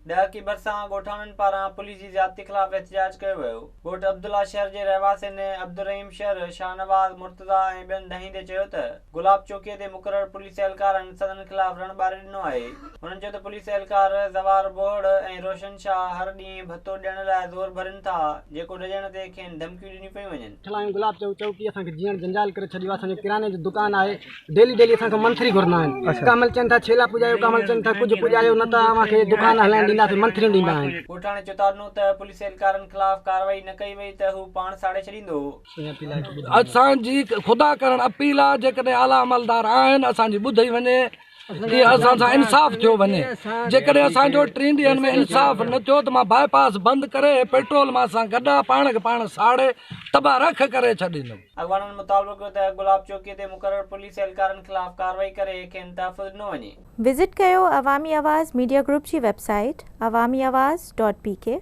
ڏهڪي ڀرسان ڳوٺاڻن پاران پوليس جي زيادتي خلاف احتجاج ڪيو ويو. ڳوٺ عبدالله شهر جي رهواسين عبدالرحيم شر، شاهنواز، مرتضيٰ ۽ ٻين دانهيندي چيو ته گلاب چوڪي تي مقرر پوليس اهلڪارن سندن خلاف رڻ ٻاري ڏنو آهي. هنن چيو ته پوليس اهلڪار زوار بوهڙ ۽ روشن شاهه هر ڏينهن ڀتو ڏيڻ لاء زور ڀرين ٿا جيڪو نه ڏيڻ تي کين ڌمڪيون ڏنيون پيون وڃن. ٺلائون گلاب چوڪي اسان کي جيئڻ جنجال ڪري ڇڏيو آهي اسان جو ڪراني جو دڪان آهي ڊيلي ڊيلي اسان کان منٿري گهرندا آهن ڪنهن مهل چون ٿا ڇيلا پڄايو ڪنهن مهل چون ٿا ڪجهه پڄايو نه ته اوهان کي دڪان هلائڻ ڏينداسين منٿريون ڏيندا آهن. ڳوٺاڻي چتاڏنو ته پوليس اهلڪارن خلاف ڪارروائي نه ڪئي وئي ته هو پاڻ ساڙي ڇڏيندو. اسان جي خدا ڪرڻ اپيل آ جيڪڏهن اعليٰ عملدار آهن اسان جي ٻڌئي وڃي جي اسان سان انصاف ٿيو وڃي جيڪڏهن اسان جو ٽن ڏينهن ۾ انصاف نه ٿيو ته مان باء پاس بند ڪري پيٽرول مان سان گڏا پاڻ کي پاڻ ساڙي تباهه رک ڪري ڇڏيندم. اڳواڻن مطالبو ڪيو ته گلاب چوڪي تي مقرر پوليس اهلڪارن خلاف ڪارروائي ڪري کين تحفظ ڏنو وڃي. وزٽ ڪيو عوامي آواز ميڊيا گروپ جي website Awami Awaz dot P K.